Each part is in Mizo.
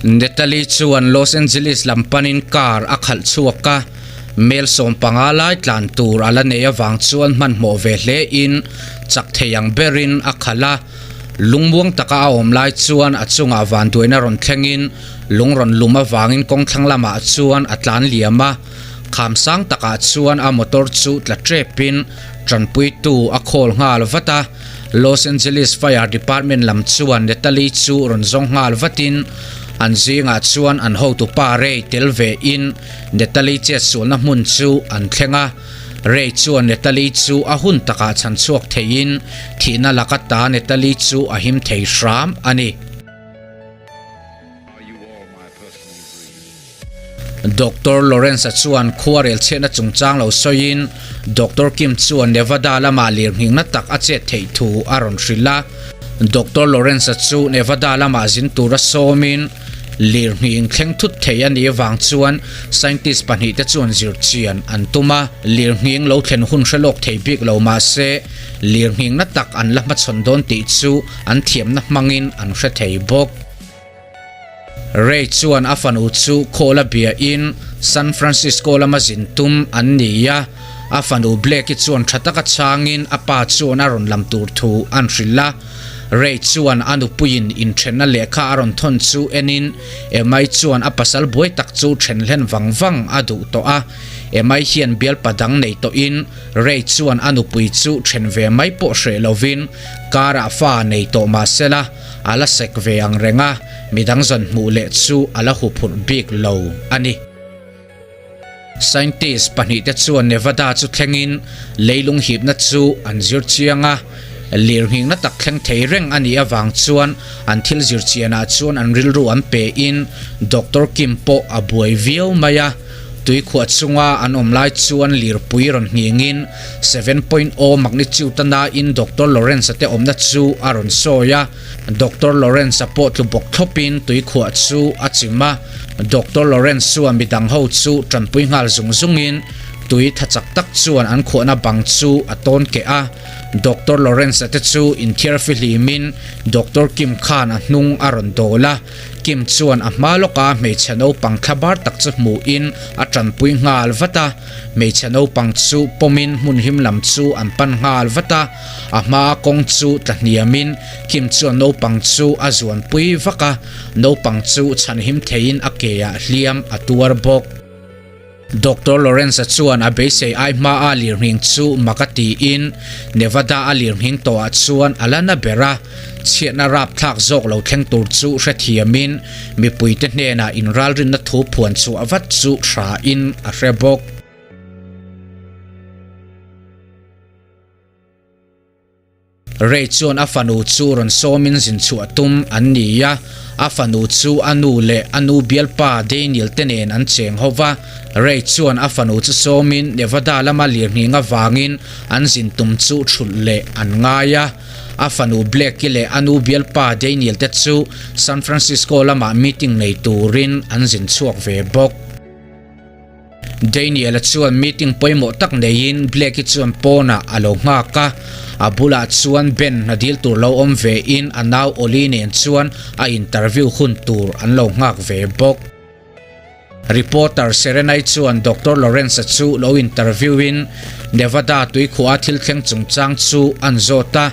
Natalie chuan Los Angeles lam panin car a khalh chhuak a, mel 15 lai tlan tur a la nei avang chuan hmanhmawh ve hle in chak thei ang berin a khalh a. Lungmuang taka a awm lai chuan a chungah vanduaina rawn thlengin lung rawn lum avangin kawngthlang lamah chuan a tlan liam a. Kham sang takah chuan a motor chu tla tepin tanpuitu a call nghal vat a. Los Angeles Fire Department lam chuan Natalie chu rawn zawng nghal vatin an zingah chuan an hotupa Ray tel ve in Natalie chetsualna hmun chu an thleng a. Ray chuan Natalie chu a hun takah chhan chhuak theiin thihna laka ta Natalie chu a him thei hram a ni. Doctor Lawrence-a chuan khuarel chhiatna chungchang lo sawiin Doctor Kim chuan Nevada lamah lirnghingna tak a chet theih thu a rawn hrilh a. Doctor Lawrence-a chu Nevada lamah zin tura sawmin lirnghing thleng thut thei a nih avang chuan scientist pahnihte chuan zirchian an tum a. Lirnghing lo thlen hun hre lawk thei bik lo mah se lirnghingna tak an la hmachhawn dawn tih chu an thiamna hmangin an hre thei bawk. Ray chuan a fanu chu call a bia in San Francisco lama zin tum an ni a, a fanu Blake-i chuan tha taka chhangin a pa chuan a rawn lam tur thu an hrilh a. Ray chuan a nupuiin inthenna lehkha a rawn thawn chu enin Emma-i chuan a pasal buai tak chu then hlen vang vang a duh tawh a, Emma-i hian bialpa dang nei tawhin Ray chuan a nupui chu then ve mai pawh hreh lovin car-ah fa nei tawh mah sela, A la sek ve ang reng a, midang zawn hmuh leh chu a la huphurh bik lo a ni. Scientist pahnihte chuan Nevada chu thlengin leilung hipna chu an zir chiang a, lirnghingna tak thleng thei reng a nih avang chuan an thil zir chianah chuan an rilru an pein Doctor Kim pawh a buai viau mai a. Tuikhuah chunga an awm lai chuan lirpui rawn nghingin 7.0 magnitude a nain Doctor Lawrence-a te awmna chu a rawn sawi a. Doctor Lawrence-a pawh tlu bawk thlawpin tuikhuah chu a chim a. Doctor Lawrence chuan midang ho chu tanpui nghal zung zungin tui tha chak tak chuan an khuahna bang chu a tawn keh a. Doctor Lawrence-a te chu inthiar fihlimin Doctor Kim khan a hnung a rawn dawl a. Kim chuan a hma lawka hmeichhe naupang thlabar tak chu hmuhin a tanpui nghal vat a, hmeichhe naupang chu pawmin hmun him lam chu an pan nghal vat a, a hma kawng chu tla hniamin Kim chuan naupang chu a zuanpui vak a, naupang chu chhanhim theiin a ke ah hliam a tuar bawk. Doctor Lawrence-a chuan a beisei ai hmaa a lirnghing chu mak a tiin Nevada a lirnghing tawhah chuan a la na ber a, chhiatna rapthlak zawk lo thleng tur chu hrethiamin mipuite hnenah inralrinna thu phuan chhuah vat chu hrain a hre bawk. Ray chuan a fanu chu rawn sawmin zin chhuah tum an ni a, a fanu chu a nu leh a nu bialpa Daniel te nen an cheng ho va. Ray chuan a fanu chu sawmin Nevada lama lirnghing avangin an zin tum chu thulh leh an ngai a. A fanu Blake-i leh a nu bialpa Daniel te chu San Francisco lamah meeting nei turin an zin chhuak ve bawk. Daniel-a chuan meeting pawimawh tak neiin Blake-i chuan pawnah a lo nghak a, a bulah chuan Ben hna dil tur lo awm vein a nau Oli nen chuan a interview hun tur an lo nghak ve bawk. Reporter Serenai chuan Doctor Lawrence-a chu lo interview-in Nevada tuikhuah a thil thleng chungchang chu an zawt a,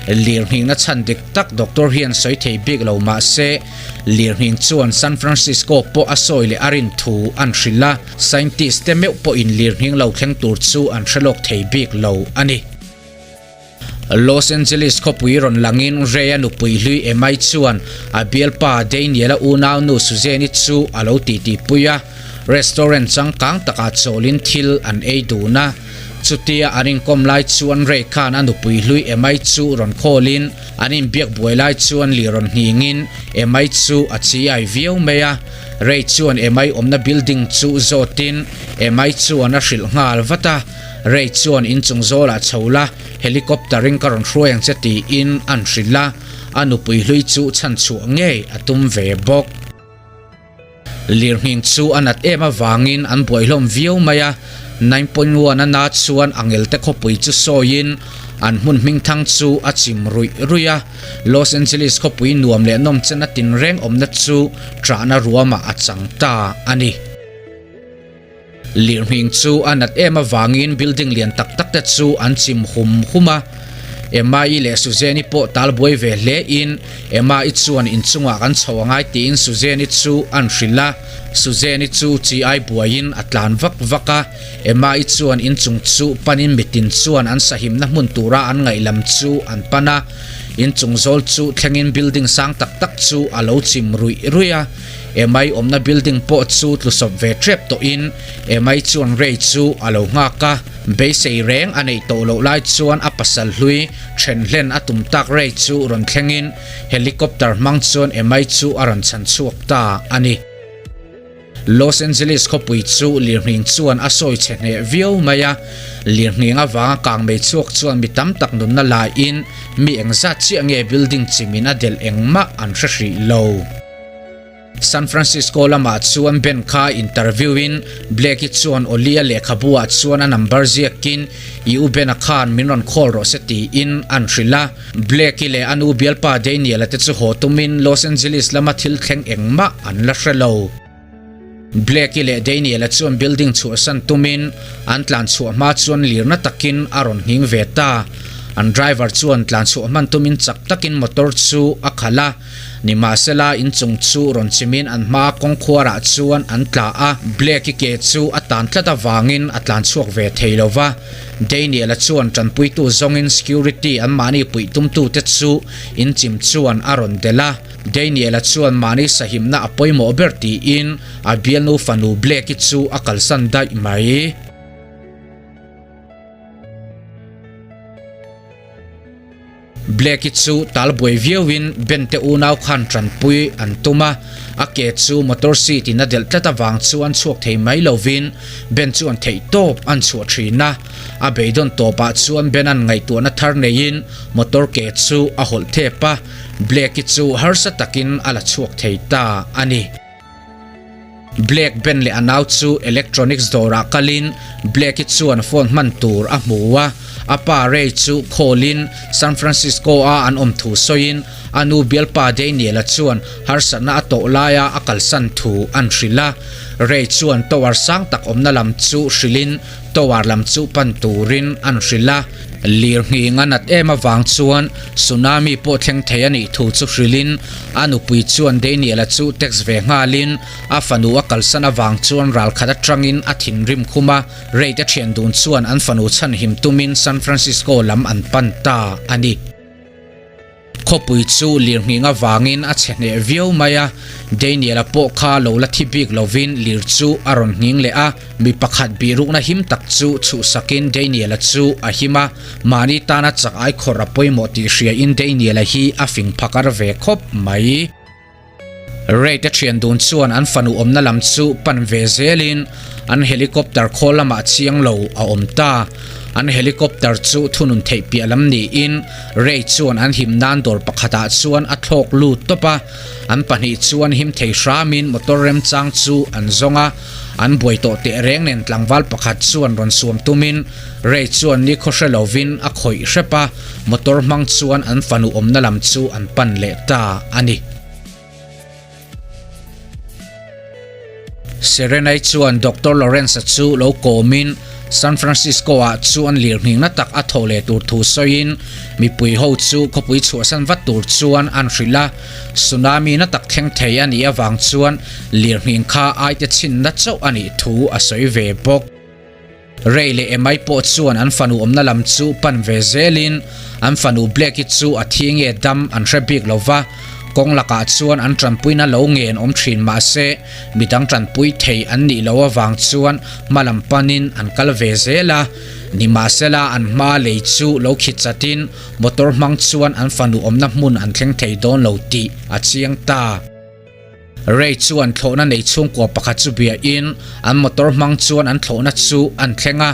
lirnghingna chhan dik tak doctor hian sawi thei bik lo mah se, Lirnghing chuan San Francisco pawh a sawi leh a rin thu an hrilh a, scientist te meuh pawhin lirnghing lo thleng tur chu an hre lawk thei bik lo a ni. Los Angeles khawpui rawn langin Ray-a nupui hlui Emma-i chuan a bialpa Daniel-a unaunu Suzanne-i chu a lo titipui a, restaurant changkang takah chawlin thil an ei dun a. Chutia an inkawm lai chuan Ray khan a nupui hlui Emma-i chu rawn call-in an inbiak buai lai chuan li rawn nghingin Emma-i chu a chi ai viau mai a. Ray chuan Emma-i awmna building chu zawtin Emma-i chuan a hrilh nghal vat a. Ray chuan inchung zawlah chho la, helicopter-in ka rawn hruai ang che tiin an hrilh a, a nupui hlui chu chhanchhuah ngei a tum ve bawk. Lirnghing chu a nat em avangin an buai hlawm viau mai a, 9.1 a na chuan Angelte khawpui chu sawiin An hmun hmingthang chu a chim ruih ruih a, Los Angeles khawpui nuam leh nawmchen a tinreng awmna chu ṭahna ruamah a chang ta a ni. Lirnghing chu a nat em avangin building lian tak tak te chu an chim hum hum a. Emma-i leh Suzanne-i pawh tal buai ve hle in Emma-i chuan inchungah kan chho angai tiin Suzanne-i chu an hrilh a. Suzanne-i chu chi ai buaiin a tlan vak vak a. Emma-i chuan inchung chu panin mitin chuan an sahimna hmun tura an ngaih lam chu an pan a. Inchung zawl chu thlengin building sang tak tak chu a lo chim ruih ruih a. Emai awmna building pawh chu tlusawp ve tep tawhin Emai chuan Ray chu a lo nghak a, beisei reng a neih tawh loh lai chuan a pasal hlui then hlen a tum tak Ray chu rawn thlengin helicopter hmang chuan Emai chu a rawn chhan chhuak ta a ni. Los Angeles khawpui chu lirnghing chuan a sawi chhe hneh viau mai a, lirnghing avanga kangmei chhuak chuan mi tam tak nunna laiin mi engzat chiah nge building chimin a delh engmah an hre hrih lo. San Francisco lamah chuan Ben kha interview in Blake-i chuan Ollie-a lehkhabu ah chuan a number ziakin i u Ben-a khan min rawn call rawh se tiin an hrilh a. Blake-i leh a nu bialpa Daniel-a te chu haw tumin Los Angeles lama thil thleng engmah an la hre lo. Blake-i leh Daniel-a chuan building chhuahsan tumin an tlan chhuah hma chuan lirna takin a rawn nghing ve ta. An driver chuan tlan chhuah hman tumin chak takin motor chu a khalh a. Nimahsela, inchung chu rawn chimin an hma kawngkhuarah chuan an tla a, Blake-i ke chu a tan tlat avangin a tlan chhuak ve thei lo va. Daniel-a chuan tanpuitu zawngin security anmahni puih tumtute chu inchim chuan a rawn delh a. Daniel-a chuan mahni sahimna a pawimawh ber tiin a bialnu fanu Blake-i chu a kalsan daih mai. Blake-i chu tal buai viauin Ben te unau khan tanpui an tum a, a ke chu motor seat in a delh tlat avang chuan chhuak thei mai lovin Ben chuan theih tawp an chhuah thin a. A beidawn tawpah chuan Ben-a'n ngaihtuahna thar neiin motor ke chu a hawlh thep a, Blake-i chu harsa takin a la chhuak thei ta a ni. Blake Ben leh a nau chu electronics dawrah kalin Blake-i chuan phone hman tur a hmu a, a pa Ray chu call-in San Francisco-a an awm thu sawiin a nu bialpa Daniel-a chuan harsatna a tawh laia a kalsan thu an hrilh a. Ray chuan tower sang tak awmna lam chu hrilhin tower lam chu pan turin an hrilh a. Lirnghing a nat em avang chuan tsunami pawh thleng thei a nih thu chu hrilhin a nupui chuan Daniel-a chu text ve nghalin a fanu a kalsan avang chuan ralkhat atangin a thinrim khum a, Ray-te thian dun chuan an fanu chhanhim tumin San Francisco lam an pan ta a ni. Khawpui chu lirnghing avangin a chhe hneh viau mai a, Daniel-a pawh kha lo la thi bik lovin lir chu a rawn nghing leh a, mi pakhat bihrukna him tak chu chhuhsakin Daniel-a chu a him a, mahni tana chak ai khawrh a pawimawh tih hriain Daniel-a hi a fing phakar ve khawp mai. Ray-te thian dun chuan an fanu awmna lam chu pan ve zelin an helicopter khawl lamah chiang lo a awm ta. An helicopter chu thunun theih piah lam niin Ray chuan an him nan dawr pakhatah chuan a thlawk lut tawp a. An pahnih chuan him thei hramin motor remchang chu an zawng a. An buai tawh teh reng nen tlangval pakhat chuan rawn suam tumin Ray chuan nikhaw hre lovin a khawih hrep a. Motor hmang chuan an fanu awmna lam chu an pan leh ta a ni. Serenai chuan Doctor Lawrence-a chu lo kawmin San Francisco-ah chuan lirnghingna tak a thawh leh tur thu sawiin mipui ho chu khawpui chhuahsan vat tur chuan an hrilh a. Tsunami na tak thleng thei a nih avang chuan lirnghing kha aite chhinna chauh a nih thu a sawi ve bawk. Ray leh Emma-i pawh chuan an fanu awmna lam chu pan ve zelin an fanu Blake-i chu a thi nge dam an hre bik lo va, kawng lakah chuan an tanpuina lo ngen awm thin mahse midang tanpui thei an nih loh avang chuan hma lam panin an kal ve zel a. Nimahsela an hma lei chu lo khi chatin motor hmang chuan an fanu awmna hmun an thleng thei dawn lo tih a chiang ta. Ray chuan thlawhna nei chhungkua pakhat chu biain an motor hmang chuan an thlawhna chu an thleng a,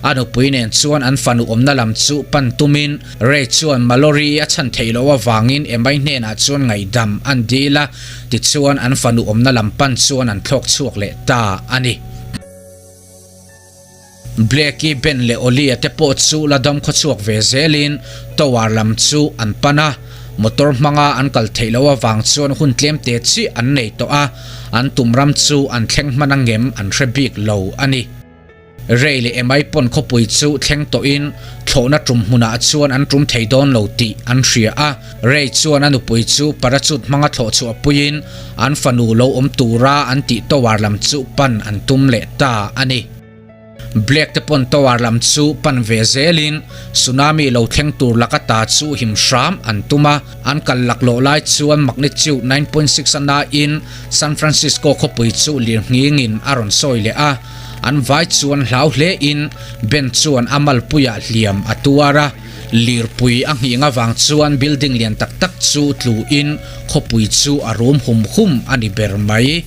a nupui nen chuan an fanu awmna lam chu pan tumin Ray chuan Mallory a chhan theih loh avangin Emma-i hnenah chuan ngaihdam an dil a, tichuan an fanu awmna lam pan chuan an thlawk chhuak leh ta a ni. Blake-i, Ben leh Ollie-a te pawh chu la dam khawchhuak ve zelin tower lam chu an pan a. Motor hmanga an kal theih loh avang chuan hun tlem te chiah an nei tawh a, an tum ram chu an thleng hman angem an hre bik lo a ni. Rei leh emai pawn khawpui chu thleng tawhin thlawhna tum hmunah chuan an tum thei dawn lo tih an hria a. Rei chuan a nupui chu parachute hmanga thlawh chhuah puiin an fanu lo awm tura an tih tower lam chu pan an tum leh ta a ni. Black te pawn tower lam chu pan ve zelin tsunami lo thleng tur laka ta chu him hram an tum a, an kal laklawh lai chuan magnitude 9.6 a nain San Francisco khawpui chu lirnghingin a rawn sawi leh a, an vai chuan hlau hlein Ben chuan a malpuiah hliam a tuar a, lirpui a nghing avang chuan building lian tak tak chu tluin khawpui chu a rum hum hum a ni ber mai.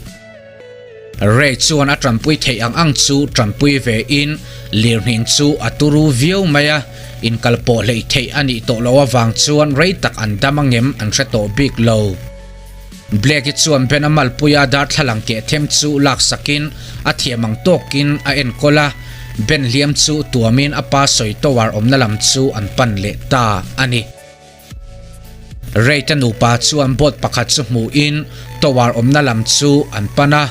Ray chuan a tanpui theih ang ang chu tanpui ve in lirnghing chu a turu viau mai a, inkal pawh hleih theih a nih tawh loh avang chuan rei tak an dam angem an hre tawh bik lo. Blake-i chuan Ben-a malpuia darthlalang keh them chu laksakin a thiam ang tawkin a enkawl a, Ben hliam chu tuamin a pa sawi tower awmna lam chu an pan leh ta a ni. Reite nupa chuan boat pakhat chu hmuhin tower awmna lam chu an pan a,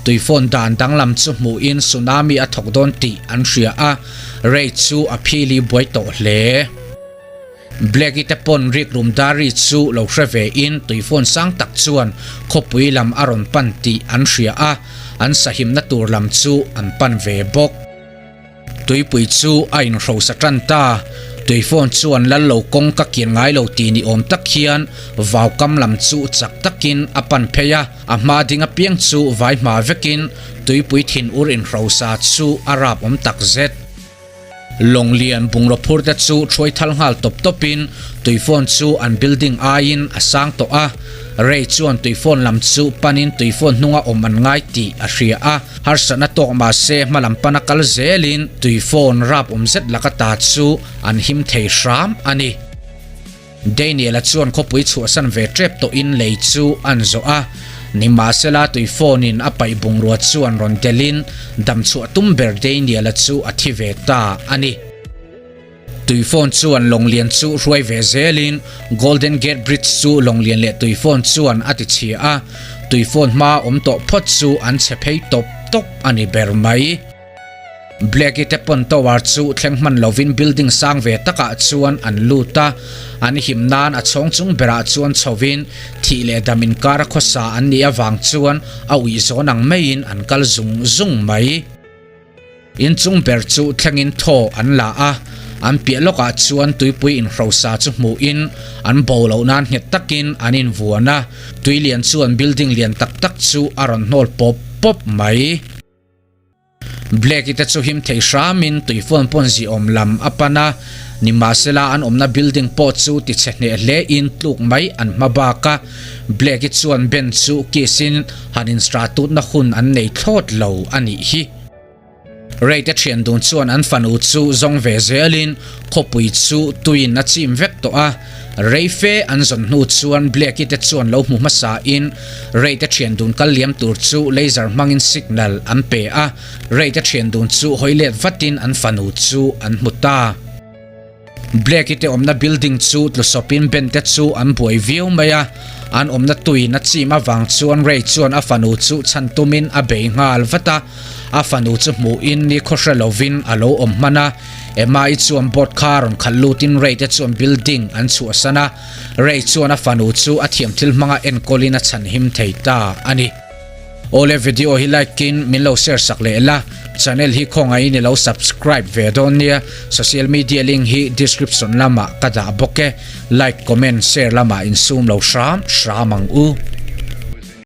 tuifawn dan danglam chu hmuhin tsunami a thawk dawn tih an hria a, Rei chu a phili buai tawh hle. Blake-i te pawn rikrum dari chu lo hre vein tuifawn sang tak chuan khawpui lam a rawn pan tih an hria a, an sahimna tur lam chu an pan ve bawk. Tuipui chu a inhrosa tan ta. Tuifawn chuan lal lo kawng ka kian ngai lo tih ni awm tak hian vau kam lam chu chak takin a pan phei a, a hma ding apiang chu vai hma vekin tuipui thin ur inhrosa chu a rap awm tak zet. Lawng lian bungraw phur te chu thuai thal nghal tawp tawpin tuifawn chu an building aiin a sang tawh a, Ray chuan tuifawn lam chu panin tuifawn hnunga awm an ngai tih a hria a. Harsatna tawk mahse hmalam pana kal zelin tui phone rap awm zet laka ta chu an him thei hram a ni. Daniel-a chuan khawpui chhuahsan ve tep tawhin lei chu an zawh a, nimahsela tui phone in a paih bungrua chuan rawn delhin damchhuah tum ber Daniel-a chu a thi ve ta a ni. Tuifawn chuan Lawnglian chu hruai ve zelin Golden Gate Bridge chu Lawnglian leh Tuifawn chuan a ti chhia a, Tuifawn hma awm tawh phawt chu an chhe phei tawp tawp a ni ber mai. Blake-i te pawn tower chu thleng hman lovin building sang ve takah chuan an lut a, an him nan a chhawng chung berah chuan chhovin thih leh dam inkara khawsa an nih avang chuan a uih zawn ang maiin an kal zung zung mai. Inchung ber chu thlengin thaw an la a, an piah lawkah chuan tuipui inhrosa chu hmuhin an bo loh nan nghet takin an invuan a, tui lian chuan building lian tak tak chu a rawn hnawl pawp pawp mai. Blake-i te chu him thei hramin tuifawn pawn ziawm lam a pan a, nimahsela an awmna building pawh chu tichhe hneh hlein tluk mai an hma bak a, Blake-i chuan Ben chu kiss-in han instratutna hun an nei thlawt lo a nih hi. Reite thian dun chuan an fanu chu zawng ve zelin khawpui chu tuiin a chim vek tawh a, rei fe an zawn hnu chuan Blake-i te chuan lo hmu hmasa in Reite thian dun kal liam tur chu laser hmangin signal an pe a, Reite thian dun chu hawi let vatin an fanu chu an hmu ta. Blake-i te awmna building chu tlusawpin Ben te chu an buai viau mai a, an awmna tuiin a chim avang chuan Ray chuan a fanu chu chhan tumin a bei nghal vat a, a fanu chu hmuhin ni khaw hre lovin a lo awm hman a, Emma-i chuan boat kha rawn khalh lutin Ray te chuan building an chhuahsan a, Ray chuan a fanu chu a thiam thil hmanga enkawlin a chhan him thei ta a ni. Awle video hi like in min lo share sak leh la, channel hi khawngaihin i lo subscribe ve dawn nia, social media link hi description lamah ka dah bawk e, like comment share lamah insum lo hram hram ang u.